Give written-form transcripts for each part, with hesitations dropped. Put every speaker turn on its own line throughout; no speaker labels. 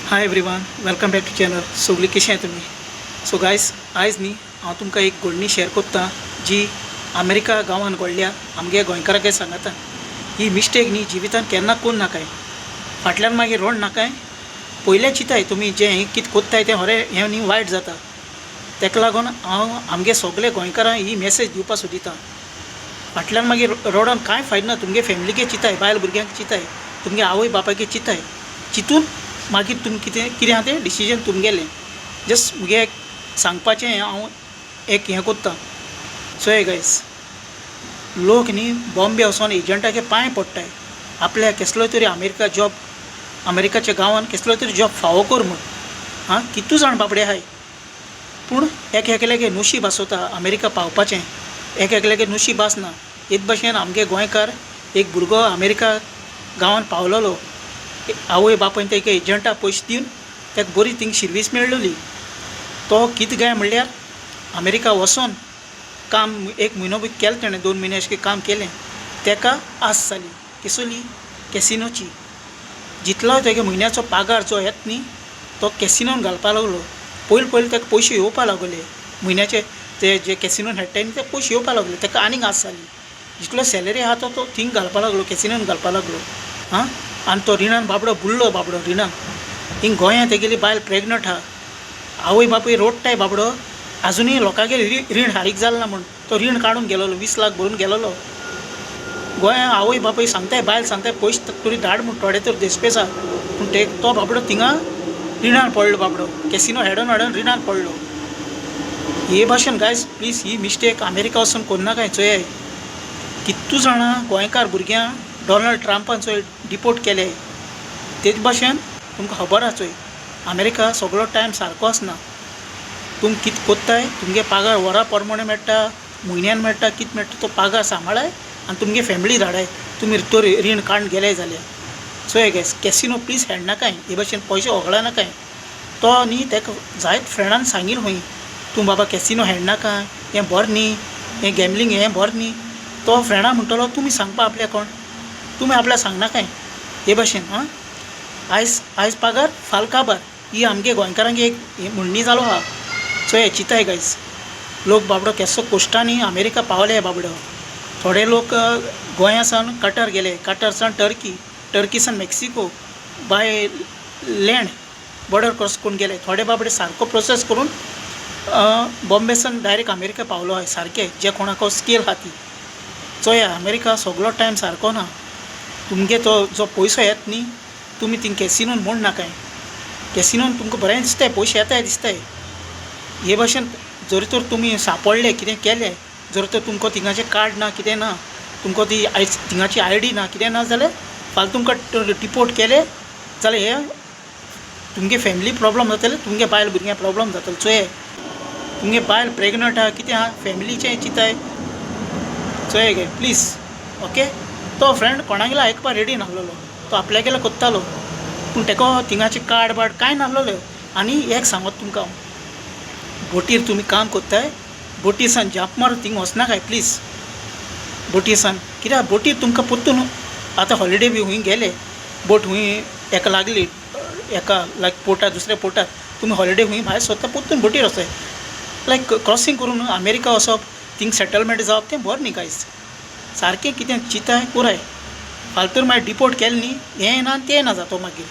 Hi everyone, welcome back to channel. सगळीं कशें आहाय तुमी? सो गायज, आयज न्ही हांव तुमकां एक घडणी शेअर कोत्ता जी अमेरिका गांवान घडल्या आमगे गोंयकारांक सांगता. ही मिस्टेक न्ही जिवितान केन्ना करूं नाकाय, फाटल्यान मागीर रोड नाकाय. पयलें चिंताय तुमी जें हें कितें कोत्ताय तें खरें हें न्ही वायट जाता. ताका लागून हांव आमगे सगळे गोंयकारांक ही मॅसेज दिवपाक सोदिता. फाटल्यान मागीर रोडोन कांय फायदो ना. तुमगे फॅमिलीके चिंताय, बायल भुरग्यांक चिंताय, तुमगे आवय बापायके चिंताय. चिंतून मागीर तुमी कितें कितें आहा तें डिसिजन तुमगेलें. जस्ट मुगे सांगपाचें हांव एक हें कोत्ता. सो हे गायज, लोक न्ही बॉम्बे वचोन एजंटाचे पांय पडटाय, आपल्याक केसलो तरी अमेरिका जॉब, अमेरिकाच्या गांवान केसलो तरी जॉब फावो कर म्हूण. आं, कितू जाण बाबडे आहाय, पूण एक एकल्यागे नशीब आसोता अमेरिका पावपाचें, एक एकल्यागे नशीब आसना. हेच भशेन आमगे गोंयकार एक भुरगो अमेरिका गांवान पावलेलो. आवय बापायन तेका एजंटा पयशे दिवन ताका बरी थिंग शिर्वीस मेळ्ळली. तो कितें काय म्हणल्यार अमेरिका वचोन काम एक म्हयनो बी केलें तेणें, 2 म्हयने अशें काम केलें. ताका आस जाली केसोली कॅसिनोची. जितलो तेगे म्हयन्याचो पागार जो येता न्ही तो कॅसिनोन घालपा लागलो. पयलीं पयलीं ताका पयशे येवपा लागले, म्हयन्याचे ते जे कॅसिनोन खेळटाय न्ही ते पयशे येवपा लागले. ताका आनीक आस जाली, जितलो सॅलरी आहा तो थिंग घालपा लागलो, कॅसिनोन घालपा लागलो. आं, आनी तो रिणान बाबडो बुडलो, बाबडो रिणान. हिंग गोंयांत तेगेली बायल प्रेग्नंट आहा, आवय बापूय रोडटाय बाबडो. आजुनूय लोकांगेर रीण फारीक जालें ना म्हूण तो रीण काडून गेलोलो, 20 लाख भरून गेलोलो. गोंया आवय बापूय सांगताय, बायल सांगताय पयशे तरी धाड म्हूण, थोडे तर देस्पेज आहा, पूण ते तो बाबडो थिंगा रिणान पडलो, बाबडो कॅसिनो हेडोन हेडोन रिणान पडलो. हे भाशेन guys please he mistake America वचून कोन्नाकाय. चोयाय कितू जाणां गोंयकार भुरग्यांक डोनाल्ड ट्रंपान चोय डिपोर्ट केले. तेच भाशेन तुमकां खबर आहा चोय, अमेरिका सगळो टायम सारको आसना. तुमी कितें कोत्ताय, तुमगे पागार वरा प्रमाणे मेळटा, म्हयन्यान मेळटा, कितें मेळटा तो पागार सांबाळाय आनी तुमगे फॅमिली धाडाय. तुमी तो रीण काडून गेले जाल्यार चोय गायज, कॅसिनो प्लीज हेडनाकाय, हे भाशेन पयशे वगडायनाकाय. तो न्ही ताका जायत फ्रेंडान सांगिल्लें खंय, तूं बाबा कॅसिनो हेडनाका, हें बरें न्ही, हें गॅमलींग हें बरें न्ही. तो फ्रेंडा म्हणटलो तुमी सांगपा आपल्या कोण, तुमी आपल्याक सांगनाकाय हे भाशेन. आं, आयज आयज पागार फाल काबार, ही आमगे गोंयकारांक एक म्हणणी जालो आहा. चोय चिंताय गायज, लोक बाबडो केसो कोश्टांनी अमेरिका पावले बाबडो. थोडे लोक गोंया सावन कटर गेले, कटर सावन टर्की, टर्की सावन Mexico by land border cross करून गेले. थोडे बाबडे सारको प्रोसेस करून बॉम्बे सावन डायरेक्ट अमेरिका पावलो आहाय, सारके जे कोणाक स्केल आहा ती. चोया अमेरिका सगलो टायम सारको ना. तुमगे तो जो पयसो येता न्ही तुमी थिंग कॅसिनोन म्हूण नाकाय. कॅसिनोन तुमकां बरें दिसताय, पयशे येताय दिसताय. हे भाशेन जर तर तुमी सापडले कितें केलें, जर तर तुमकां थिंगाचें कार्ड ना कितें ना, तुमकां ती थिंगाची I D ना कितें ना जाल्यार फाल्यां तुमकां डिपोर्ट केले जाल्यार हे तुमगे फॅमिली प्रोब्लम जातले, तुमगे बायल भुरग्यांक प्रोब्लम जातले. चोय तुमगे बायल प्रेग्नंट आहा, कितें आहा, फॅमिलीचें चिंताय. चोय गे प्लीज ओके. तो फ्रेंड कोणागेलो आयकपा रेडी नासलेलो, तो आपल्यागेलो कोत्तालो, पूण तेका थिंगाचें कार्ड बार्ड कांय नासलेलें. आनी एक सांगत तुमकां हांव, बोटीर तुमी काम कोत्ताय, बोटी सान जंप मारून थिंग वचनाकाय प्लीज. बोटी सान कित्याक बोटीर तुमकां परतून आतां हॉलिडे बी हूंय गेले, बोट हूंय एका लागली एका लायक पोर्टार दुसऱ्या पोर्टार तुमी हॉलिडे हूंय भायर सरता, परतून बोटीर वचोय, लायक क्रॉसींग करून अमेरिका वचप, थिंग सेटलमेंट जावप तें बरें न्ही गायज. सारकें कितें चिंताय पुराय, फाल्यां तर मागीर डिपोर्ट केलें न्ही हें ना आनी तें ना जाता मागीर.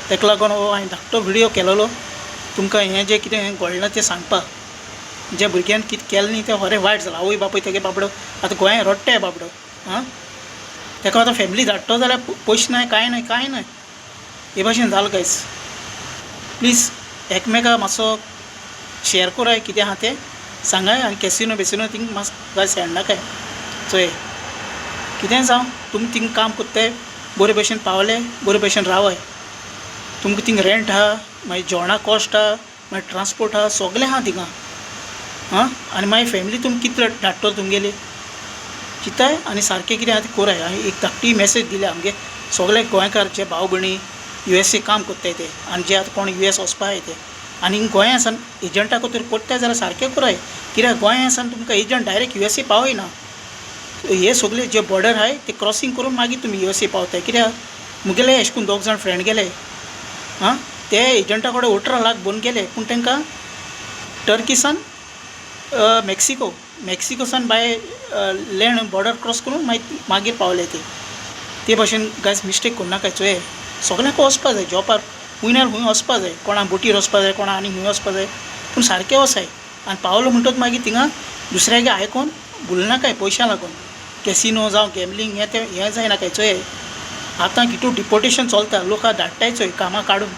ताका लागून हो हांवें धाकटो व्हिडियो केलेलो तुमकां हें जें कितें घडलां तें सांगपाक. ज्या भुरग्यान कितें केलें न्ही तें खरें वायट जालां. आवय बापूय तेगे बाबडो आतां गोंयांत रडटाय बाबडो. आं, ताका आतां फॅमिली धाडटलो जाल्यार पयशे नाय, कांय नाय, कांय नाय. हे भाशेन जालां गायज. प्लीज एकमेका मातसो शेअर कराय कितें आहा तें सांगाय, आनी कॅसिनो बेसिनो थिंग मातसो गायज हेडनाकाय. चोय कितेंय जावं तुमी थिंग काम कोत्ताय, बरे भशेन पावले, बरे भशेन रावाय. तुमकां थिंग रेंट आहा, मागीर जेवणा कॉस्ट आहा, मागीर ट्रांसपोर्ट आहा, सगलें आहा थिंगा. आं, आनी मागीर फॅमिली तुमी कितले धाडटलो तुमगेली चिंताय आनी सारकें कितें आहा तें कोराय. हांवें एक धाकटी मॅसेज दिल्या आमगे सगळे गोंयकार जे भाव भयणी यू एस ए काम कोत्ताय ते, आनी जे आतां कोण यू एस वचपा आहाय ते, आनी गोंया सावन एजंटाक तर कोत्ताय जाल्यार सारकें कोराय. कित्याक गोंया सावन तुमकां agent direct U S A पावयना. हे सगळे जे बॉर्डर आहाय ते क्रॉसींग करून मागीर तुमी यू एस ए पावताय. कित्याक मुगेले अशें करून 2 जाण फ्रेंड गेले. आं, ते एजंटा कडेन 18 लाख भरून गेले, पूण तांकां टर्कीसान मेक्सिको, मेक्सिकोसान बाय लँड बॉर्डर क्रॉस करून मागीर मागीर पावले ते. ते भाशेन गायज, मिस्टेक करुनाकाय. चोय, सगल्यांक वचपा जाय जॉबार, खूंय ना खूंय वचपा जाय. कोणा बोटीर वचपा जाय, कोणा आनी खूंय वचपा जाय, पूण सारकें वचाय. आनी पावलो म्हणटकच मागीर थिंगा दुसऱ्यागे आयकोन भुलनाकाय. पयशां लागून कॅसिनो जावं गॅमलींग हें तें हें जायनाकाय. चोय, आतां कितू डिपोर्टेशन चलता, लोकां धाडटाय चोय कामां काडून.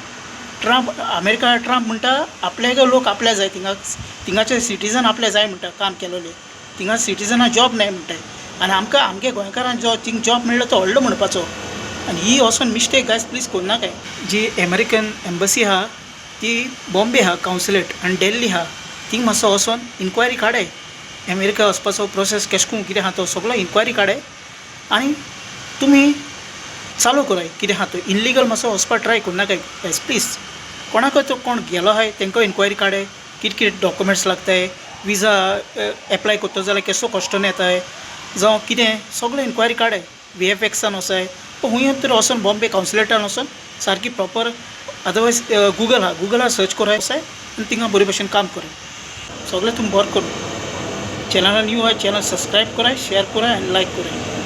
ट्रम्प, अमेरिका ट्रम्प म्हणटा, आपल्यागे लोक आपल्या जाय थिंगा, थिंगाचे सिटीजन आपल्या जाय म्हणटा. काम केलोले थिंगा सिटीजना जॉब नाय म्हणटाय. आनी आमकां आमगे गोंयकारांक जो थिंग जॉब मेळ्ळो तो व्हडलो म्हणपाचो. आनी ही वचोन मिस्टेक गायज प्लीज करनाकाय. जी अमेरिकन एम्बसी आहा, ती बॉम्बे आहा कावन्सुलेट आनी दिल्ली आहा, थिंग मातसो वचोन इन्क्वायरी काडाय. अमेरिका वचपाचो प्रोसेस केशकोन कितें आहा तो सगलो इन्क्वायरी काडाय आनी तुमी चालू कराय कितें आहा तो. इनलिगल मातसो वचपाक ट्राय करनाकाय गायज प्लीज. कोणाकय तो कोण गेलो आहाय तेंकां इन्क्वायरी काडाय, कितें कितें डॉक्युमेंट्स लागताय, विजा एप्लाय करतलो जाल्यार केसो कश्टन येताय जावं कितें, सगळें इन्क्वायरी काडाय. व्हीएफएक्सान वचाय, खूंय तरी वचोन, बॉम्बे कावन्सुलेटान वचोन सारकी प्रॉपर, अदरवायज गुगल आहा, गुगलार सर्च कराय आनी थिंगा बरे भशेन काम कराय. सगळें तुमी बरें करूं. चॅनला न्यू आहा, चॅनल सबस्क्रायब कराय, शेअर कराय आनी लायक कराय.